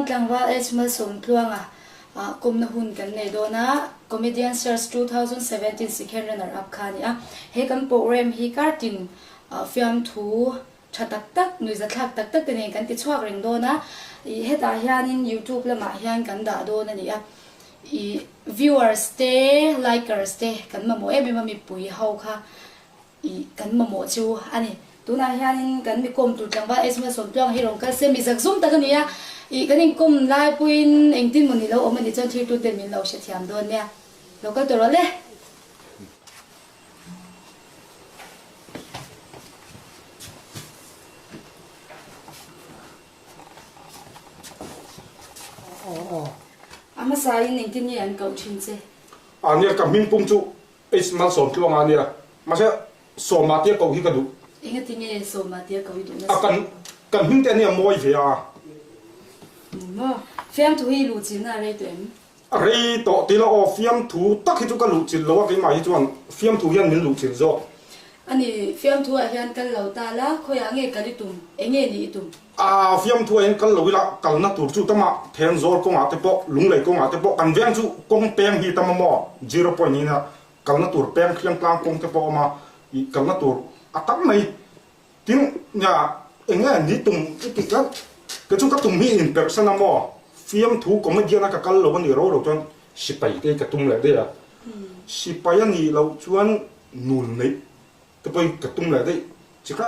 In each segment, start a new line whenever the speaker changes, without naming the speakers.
chuan tlangval H Malsawmtluanga kawmna hun kan nei dawn a, Comedian Search 2017 second runner up kha a ni a. He kan programme hi kartin fiamthu tha tak tak, nuihzathlak tak tak te nen kan ti chhuak reng dawn a. Ih hetah hianin YouTube lamah hian kan dah dawn a ni a. Ih viewers te, likers te kan mamawh em em a mipui ho kha. Ih, kan mamawh chu a ni. Tunah hianin kan mi kawm tur tlangval Esma Sawmtluanga hi rawn kal se, mi zakzum tak a ni a. Ih, kan inkawm lai pawhin engtin maw ni lo awm a nih chuan thirtuten min lo hrethiam dawn nia. Lo kal tawh rawh le. A hmasain engtin nge an koh thin che?
A nia, ka hming pum chu H Malsawmtluanga a nia, mahse Sawma tia koh hi ka duh.
Engati nge Sawma tia koh i duh nasa?
A kan kan hming te a nia mawi ve a.
Maw? Fiamthu hi i luhchilhna a rei tawh em?
A rei tawh ti la aw, fiamthu tak hi chu ka luhchilh lo a, keimah hi chuan fiamthu hian min luhchilh zawk.
A ni, fiamthu ah hian kal lo ta la, khawiah nge kal i tum? Enge ni i tum?
A, fiamthu ah hian kal lo ila, kalna tur chu tama Thenzawl kawngah te pawh, Lunglei kawngah te pawh, kan veng chu kawng peng hi tam a maw, zero point in a kalna tur peng hriam tlang kawng te pawh a awm a, ih kalna tur a tam mai. Tin, nia, enge ni tum i tih kha, kei chu ka tum hi in perhsan a maw, fiamthu comedian a ka kal lo a nih ro lo chuan sipai te hi ka tum leh daih a, sipai a nih loh chuan nul neih te pawhin ka tum leh daih chi kha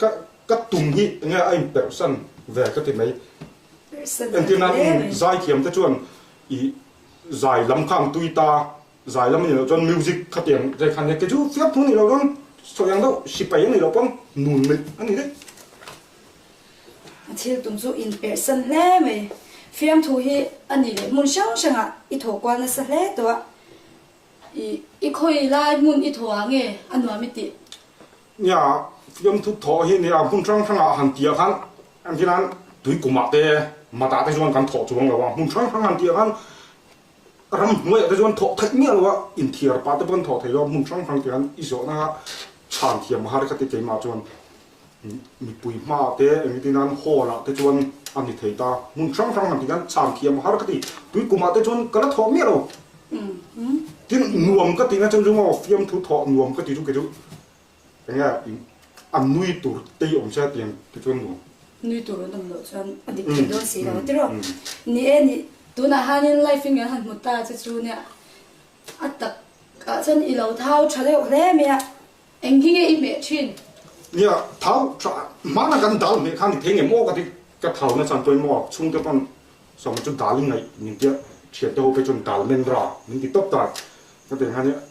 ka ka tum hi enge a in perhsan ve ka ti mai. Entir nan zaithiam te chuan ih zai lam kha an tui ta Zai lam a nih loh chuan music khatiang te khan nia kei chu fiap thu a nih loh chuan sawi ang deuh sipai a nih loh pawn nun neih a ni daih.
A thil tum chu inperhsan hle mai. Fiamthu hi a nih leh hmun hrang hrangah i thawh kual nasa hle tawh a. I i khawi lai hmun i thawh ah nge a nuam i tih?
Nia, fiamthu thawh hi nia hmun hrang hrangah han tih ah khan engtin an tui kumah te matah te chuan kan thawh chuang lo a, hmun hrang hrang han tih ah khan Ram hnuaiah te chuan thawh theih miah lo a, inthiar pah te pawn thawh thei lo a, hmun hrang hrang te hian i zawhna chhan thiam a har ka ti keimah chuan mipui hmaah te engtin nan hall ah te chuan a ni thei ta, hmun hrang hrang han ti hian chhan thiam a har ka ti, tui kumah te chuan ka la thawh miah lo, tin nuam ka tihna chuan chu maw fiamthu thawh nuam ka ti chu kei chu. Enge a nui tur te hi awm se tiang te chuan nuam.
Nui tur an awm loh chuan a dik thei dawn si lo tiraw. Ni e ni, tunah hianin life in kan han hmu ta che chu nia a tak ah chuan i lo thau tha deuh hle mai a, eng hi nge i hmeh thin?
Nia, thau tha, hmana kan dal hmeh khan i thei ngem aw ka ti, ka thau na chan pawimawh a, chhungte pawn sawm chu dal i ngaih min tia, thiante ho phei chuan dal men ra min ti tawp ta, ka ti ang hian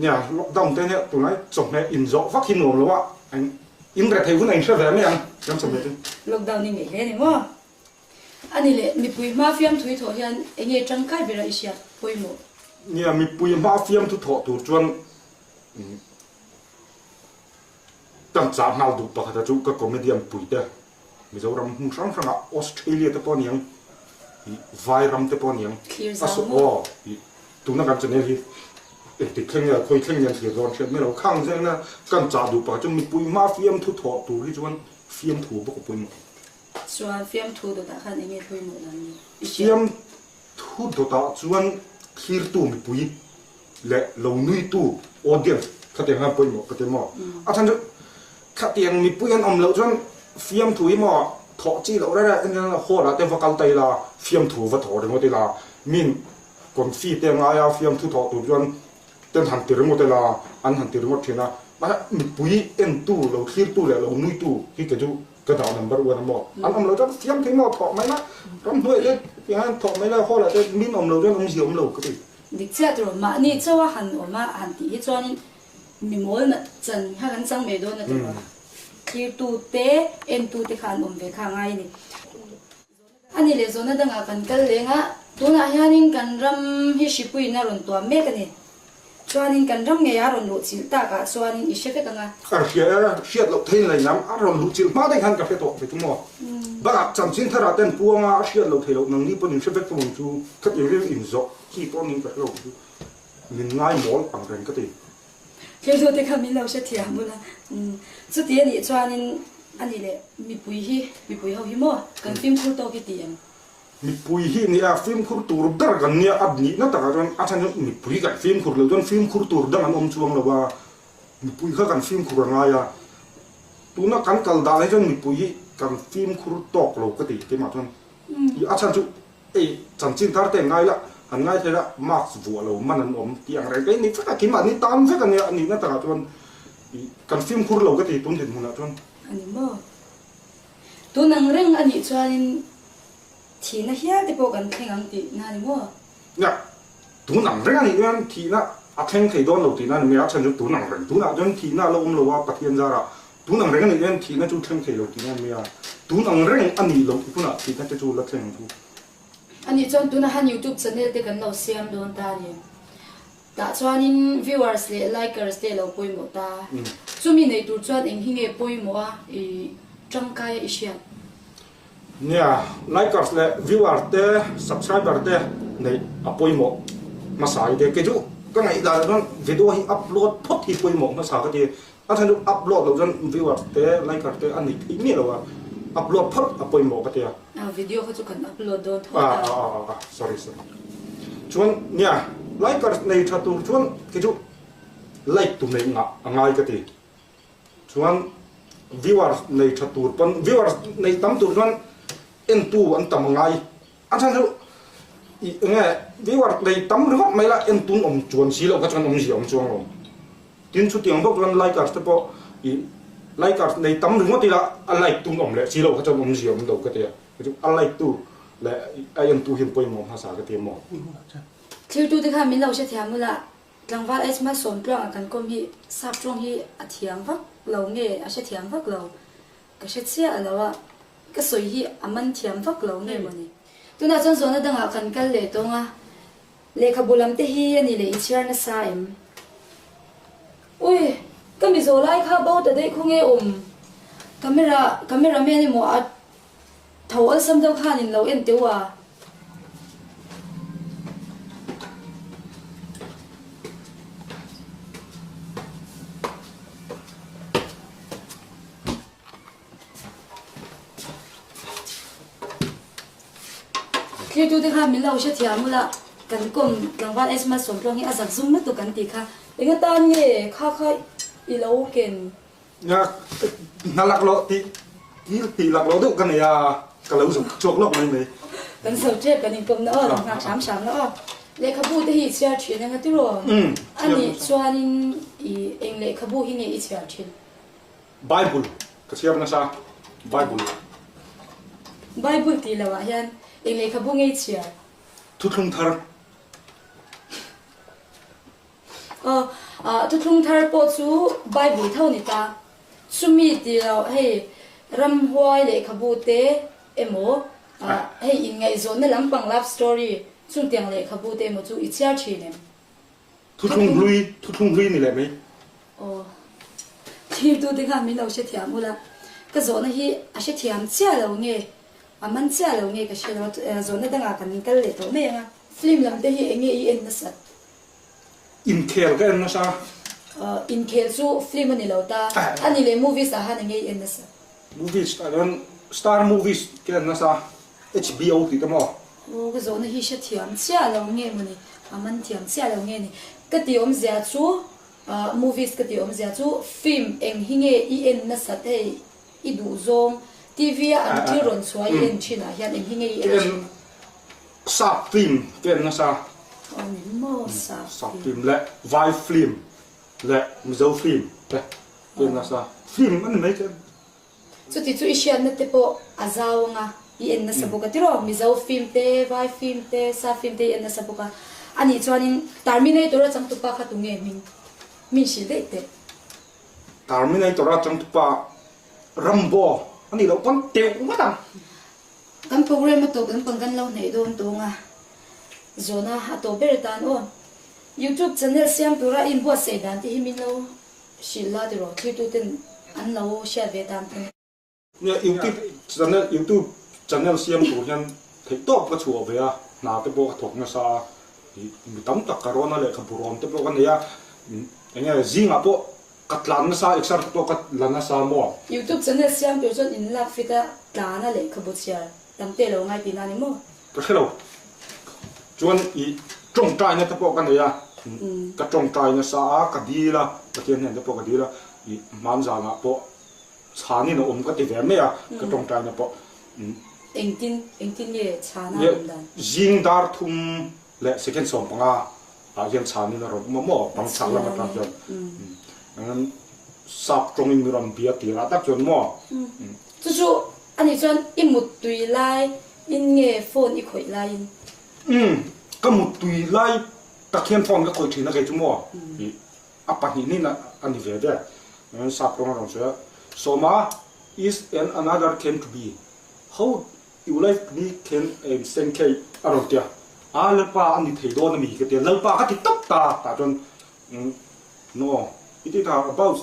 Nia, lockdown te nia tunlai chawhmeh inzawh vak hi nuam lo a, in re thei hun a inhre ve mai ang kan chawhmeh chu.
Lockdown i ngeih hle ni maw? A ni leh, mipui hma fiamthu i thawh hian eng nge tangkai bera i hriat pawimawh?
Nia, mipui hma fiamthu thawh tur chuan kan chah nghal duh pakhat a chu ka comedian puite Mizoram hmun hrang hrangah Australia te pawh a niang, ih vai ram te pawh a niang, a saw aw ih tuna kan channel hi engtik thleng nge khawi thleng nge an thlir dawn hriat mai lo, khang zengna kan chah duh pakhat chu mipui hma fiamthu thawh tur hi chuan fiamthu bawk a pawimawh.
Chuan fiamthu dawtah khan enge pawimawh dan ni i hriat?
Fiamthu dawtah chuan thlirtu mipui leh lo nuitu audience khatiang hian pawimawh ka ti maw? A chhan chu khatiang mipui an awm loh chuan fiamthu hi maw thawh chi loh reng reng engtin hall ah te va kal ta ila fiamthu va thawh ringawt ila min confi te ngai a fiamthu thawh tur chuan ten han ti ringawt ila an han ti ringawt thin a mahse mipui entu lo thlirtu leh lo nuitu hi kei chu ka dah number one a maw an awm loh chuan fiamthu hi maw thawh mai la ramhnuai te tiang hian thawh mai la hall ah te min awm loh chuan awmzia awm lo ka ti.
Dik chiah tur, mahni chauh a han awm a han tih hi chuanin mi mawl nat chan kha kan chang mai dawn a ti lo. Thlirtu te, entu te kha an awm ve kha a ngai a ni. A ni leh zawhna dangah kan kal leng a, tunah hianin kan ram hi hripuiin a rawn tuam mek a ni. Chuanin kan ram ngei a rawn luh chilh takah chuanin i hre vek ang a.
Ka hria e, hriat loh theiin lei lam a rawn luh chilh hma daih khan ka hre tawh ve chu maw. Bakah chanchin tharah ten puanga a hriat loh theih loh nangni pawhin hre vek tawh ang chu, khati ril inzawh chi pawh ning ka hre lo chu min ngai mawl ang reng ka ti.
Thil te kha min lo hrethiam bul a, chuti a nih chuanin. A nih leh mipui hi, mipui ho hi maw kan fimkhur tawk i ti em?
Mipui hi nia fimkhur tur ber kan nia a nihna takah chuan a chhan chu mipui kan fimkhur loh chuan fimkhur tur dang an awm chuang lo a, mipui kha kan fimkhur a ngai a, tuna kan kal dan hi chuan mipui hi kan fimkhur tawk lo ka ti keimah chuan a chhan chu hei chanchin thar te an ngai la an ngai thei la mask vuah lo man an awm tih ang reng te hi ni vek a keimah ni tan vek a nia a nihna takah chuan kan fimkhur lo ka ti tun dinhmunah chuan.
A ni maw? Tun ang reng a nih chuanin thihna hial te pawh kan thleng ang tihna a ni maw?
Nia, tun ang reng a nih chuan thihna a thleng thei dawn lo tihna a ni mai a, a chhan chu tun ang reng tunah chuan thihna a la awm lo a, Pathian zarah tun ang reng a nih chuan thihna chu thleng thei lo tihna a ni mai a, tun ang reng a nih loh hunah thihna te chu la thleng ang chu.
A nih chuan tunah han YouTube channel te kan lo siam dawn ta a ni. Tah chuanin viewers leh likers te lo pawimawh ta. Chumi nei tur chuan eng hi nge pawimawh a i tangkai a i hriat?
Nia, likers leh viewer te subscriber te neih a pawimawh hmasa i te. Kei chu ka ngaihdan ah chuan video hi upload phawt hi pawimawh hmasa ka ti. A chhan chu upload loh chuan viewers te liker te a nei theih miah lo a, upload phawt a pawimawh ka ti a.
A video kha chu kan upload dawn tho ta.
A a a sorry sorry. Chuan nia liker nei tha tur chuan kei chu like tu neih ngah a ngai ka ti. Chuan viewers nei tha tur pawn viewers nei tam tur chuan entu an tam a ngai. A chhan chu i enge viewer nei tam ringawt mai la entun awm chuan si loh kha chuan awmzia awm chuang lo. Tin chutiang bawk chuan likers te pawh i likers nei tam ringawt ila a like tun awm leh si loh kha chuan awmzia awm lo ka ti a. Chu a like tu leh a entu hian pawimawh hmasa ka ti a maw.
Thiltute khan min lo hrethiam ula, tlangval Esma Sawmtluanga kan kawm hi sap tawng hi a thiam vak lo nge a hrethiam vak lo? Ka hre chiah lo a, ka sawi hi a man thiam vak lo nge mawni. Tunah chuan zawhna dangah kan kal leh tawng a, lehkhabu lam te hi a ni leh i chhiar nasa em? Ui, ka mizo lai kha bo ta daih khaw nge awm? Camera, camera man emaw a Tho awlsam deuh khan in lo en teuh a. Thirtute khan min lo hrethiam ula, kan kawm tlangval Xmas sawmtluang hi a zak zum lutuk kan tih kha. Eng atan nge kha kha i lo ken?
Hna lak loh tih thil tih lak loh deuh ka nei a, ka lo zuk chhuak lawk mai mai.
Kan zo tep kan inkawmna aw, lo nghak hram hram la aw. Lehkhabu te hi i chhiar thin anga tiraw? A nih chuanin i eng lehkhabu hi nge i chhiar thin?
Bible ka chhiar nasa, Bible.
Bible tih loh ah hian eng lehkhabu nge i chhiar?
Thuthlung thar.
Aw, thuthlung thar pawh chu Bible tho ni ta. Chumi tih loh hei ramhuai lehkhabu te emaw, hei inngaihzawnna lampang love story chungtiang lehkhabu te emaw chu i chhiar thin em?
Thuthlung hlui, thuthlung hlui ni leh mai.
Aw, thirtute khan min lo hrethiam ula, ka zawhna hi a hrethiam chiah lo nge, a man chiah lo nge ka hre lo, zawhna dangah kan kal leh tawh mai ang a. Film lam te hi enge i en nasat?
Inkhel ka en nasa.
Inkhel chu film a ni lo ta. A ni leh movies ah han enge i en nasa?
Movies ah chuan star movies ka en nasa. HBO tih te maw?
Aw ka zawhna hi hre thiam chiah lo nge mawni? A man thiam chiah lo nge ni? Ka tih awmzia chu movies ka tih awmzia chu film eng hi nge i en nasat hei i duh zawng TV a an thil rawn chhuah i en thin ah hian eng hi nge i en thin?
Sap film ka en nasa.
Aw ni maw sap film.
Sap film leh vai film leh Mizo film te ka en nasa. Film a ni mai ka en.
Chuti chu i hriatna te pawh a zau anga i en nasa bawk a tiraw? Mizo film te, vai film te, sap film te i en nasa bawk a. Anih chuanin Terminator a changtupa kha tunge hming? Min hrilh daih teh.
Terminator a changtupa Rambo a nih loh pawn teuh ngawt ang.
Kan program a tawp lampang kan lo hnaih dawn tawng a, zawhna a tawp ber atan aw. Youtube channel siam tura i inbuatsaih dan te hi min lo hrilh la tiraw thirtuten an lo hriat ve tan pawn.
Nia youtube channel youtube channel siam tur hian theihtawp ka chhuah ve a, hna te pawh ka thawk nasa a, ih mi tam tak ka rawn a lehkhabu rawn te pawh ka nei a, eng nge zingah pawh. Ka tlan nasa exer te pawh ka la nasa maw?
Youtube channel siam tur chuan in lak fit a tlan a lehkhabu chhiar tam te lo ngai tihna a ni maw?
Ka hre lo. Chuan i tawngtaina te pawh ka nei a, ka tawngtai nasa a, ka dil a, Pathian hnen te pawh ka dil a, i hmanzanah pawh chhanin a awm ka ti ve mai a, ka tawngtaina pawh.
Engtin, engtin nge chhana a awm dan?
Zing dar thum leh second 15 ah hian chhanin a rawn awm a maw bang chhak lam atang hian engin sap tawngin mi rawn bia tir ah tak chuan maw.
Chu chu ani chuan i muttui lai in nge phone i khawih lai in?
Umm ka muttui lai tak hian phone ka khawih thin a kei chu maw i a pahnih nin a ni ve ve engin sap tawng a rawn sawi a Sawma is and another came to be how You like me can em seng thei a rawn ti a, aa Lalpa a ni thei dawn a mi ka ti a, Lalpa ka ti tawp ta tah chuan umm no it is about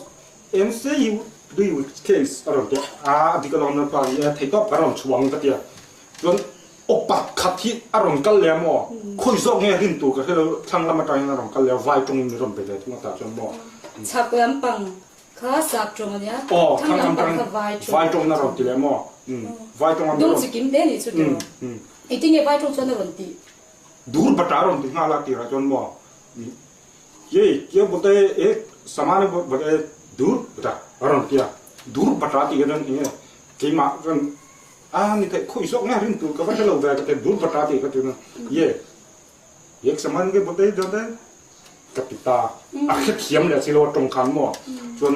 em say you do you case a rawn ti a, aa a dik alawm Lalpa ni e thei tawp ka rawn chhuang ka ti a, chuan aw pakhat hi a rawn kal leh a maw khawi zawk nge rin tur ka hre lo thlang lam atang hian a rawn kal leh a vai tawngin min rawn be ve thung a tah chuan maw.
Chhak lampang Kha sap tawng a nia.
Aw, thlang lam tang kha vai tawng. Vai tawng na rawn ti leh maw? Umm, vai tawng a
mi rawn. Dung chikim te nih chu tiraw?
Umm.
Engtin nge vai tawng chuan a rawn tih?
Dur bata a rawn ti nghal a tirah chuan maw? Umm, Yey, kia bote e samane bote dur bata a rawn ti a. Dur bata tih kha chuan enge keimah chuan a ni theih khawi zawk nge rin tur ka va hre lo ve ka ti dur bata tih kha chuan ye yek saman ke bote jote Ka ti ta. A hrethiam leh si lo a tawng khan maw? Chuan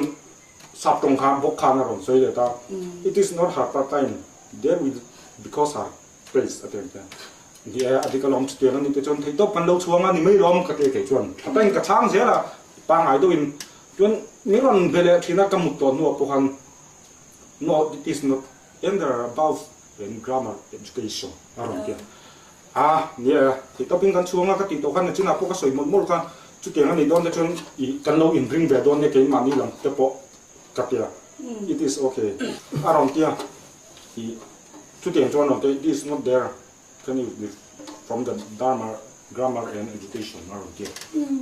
sap tawng khan bawk khan a rawn sawi leh ta. It is not her part time, there will because her place a ti ang hian. Ni e, a dik alawm chutiang a ni te chuan theihtawp kan lo chhuang a ni mai lawm ka ti kei chuan tha takin ka chhang zel a, pangngai deuhin. Chuan min rawn be leh thin a ka mut tawh hnuah pawh khan No, it is not under above in grammar education a rawn ti a. A, nia, theihtawpin kan chhuang a ka tih tawh khan nachinah pawh ka sawi mawlh mawlh kha, chutiang a nih dawn te chuan ih kan lo inring ve dawn nia keimahni lam te pawh ka ti a, it is okay a rawn ti a, ih chutiang chuan rawn ti a, it is not there can you be from the dharma grammar and education a rawn ti a,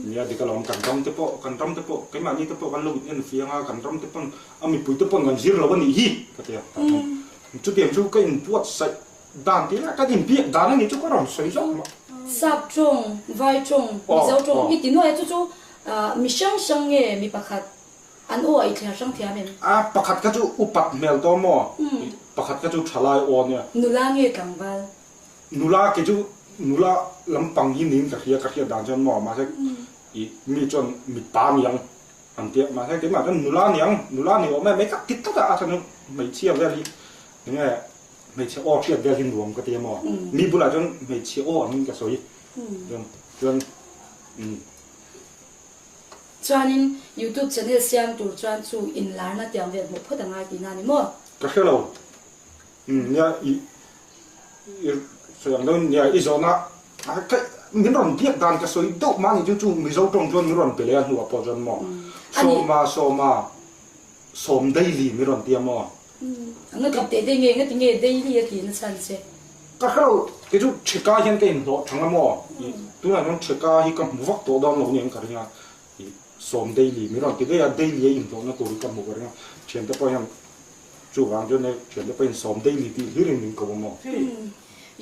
nia dik alawm kan ram te pawh kan ram te pawh keimahni te pawh kan lo in enfiang a, kan ram te pawn a mipui te pawn kan zir lo a nih hi ka ti a, tah chuan chutiang chu ka inbuatsaih Dan tih lah kan inbiak dan a nih chu ka rawn sawi zawk mah.
Sap tawng, Vai tawng, Mizo tawng i ti nuai a chu chu mi hrang hrang nge mi pakhat an aw a i thliar hrang thiam em?
A pakhat kha chu upat hmel tawh maw? Pakhat kha chu thalai aw nia.
Nula nge tlangval?
Nula ke chu nula lampang hi niin ka hria, ka hriat dan chuan maw mahse i mi chuan mipa niang an tia mahse keimah chuan nula niang, nula ni awm em mai ka ti tlat a, a chhan chu hmeichhia vel hi enge Hmeichhe aw hriat vel hi nuam ka ti a maw? Mi bulah chuan hmeichhe aw angin ka sawi. Chuan chuan umm.
Chuanin youtube channel siam tur chuan chu inlarna tiang vel hmuh phawt a ngai tihna a ni maw?
Ka hre lo. Umm nia i i sawi ang deuhin nia i zawhna ka min rawn biak dan ka sawi deuh mah ni chu chu Mizo tawng chuan min rawn pe leh a hnuah pawh chuan maw? Sawma sawma sawm daily min rawn ti a maw?
Nga ti teh dei nge, nga ti nge daily a tih na chhan che?
Ka hre lo, kei chu Chheka hian ka inhlawh thang a maw? Ih, tunah chuan Chheka hi ka hmu vak tawh dawn lo aniang ka ring a, ih, sawm daily min rawn ti daih a, daily a inhlawhna tur hi ka hmu ka ring a, thiante pawh hian chuvang chuan e thiante pawhin sawm daily tih hlirin min ko a maw?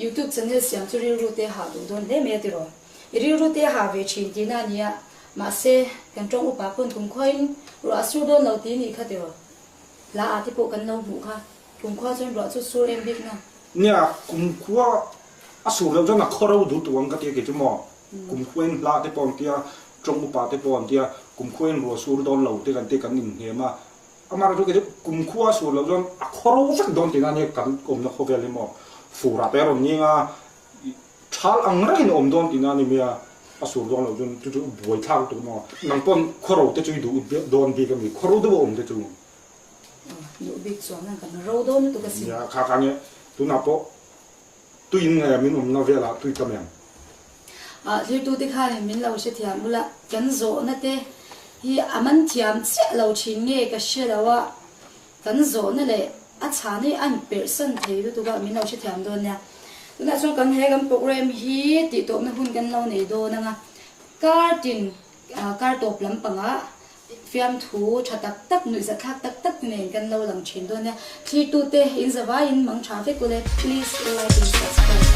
Youtube channel siam chu rilru te hah duh dawn hle mai a tiraw? I rilru te hah ve thin tihna a nia, mahse kan tawng upa pawn kumkhuain ruah a sur dawn lo tih nih kha tiraw? Hla ah te pawh kan lo hmuh kha, kumkhua chuan ruah chu sur em bik na.
Nia, kumkhua a sur loh chuan a khaw ro duh tuang ka ti a kei chu maw? Kumkhua in hla te pawh an tia, tawng upa te pawh an tia, kumkhua in ruah sur dawn lo te kan ti kan inhnem a, amaherawhchu chu kei chu kumkhua a sur loh chuan a khaw ro vek dawn tihna ania kan awmna khawvel hi maw? Fur ah te a rawn ning a, Thal ang rengin a awm dawn tihna a ni mai a, a sur dawn loh chuan chu chu buai thlak lutuk maw? Nang pawn khawro te chu i duh dawn bik a mi? Khawro deuh a awm te chu.
Duh bik chuan ang kan ro dawn lutuk a sin.
Nia, kha kha nia, tunah pawh tuiin nge min awmna velah tui tam em?
Thirtute khanin min lo hrethiam bula kan zawhna te hi a man thiam chiah lo thin nge ka hre lo a, Kan zawhna leh a chhan hi a inperhsan thei lutuk a, min lo hrethiam dawn nia. Tunah chuan kan he kan program hi tihtawpna hun kan lo nei dawn ang a, kar tin kar tawp lampangah. Fiamthu tha tak tak, nuihzathlak tak tak te nen kan lo lang thin dawn nia. Thlirtute in zavaiin mang tha vek ule. Please like and subscribe.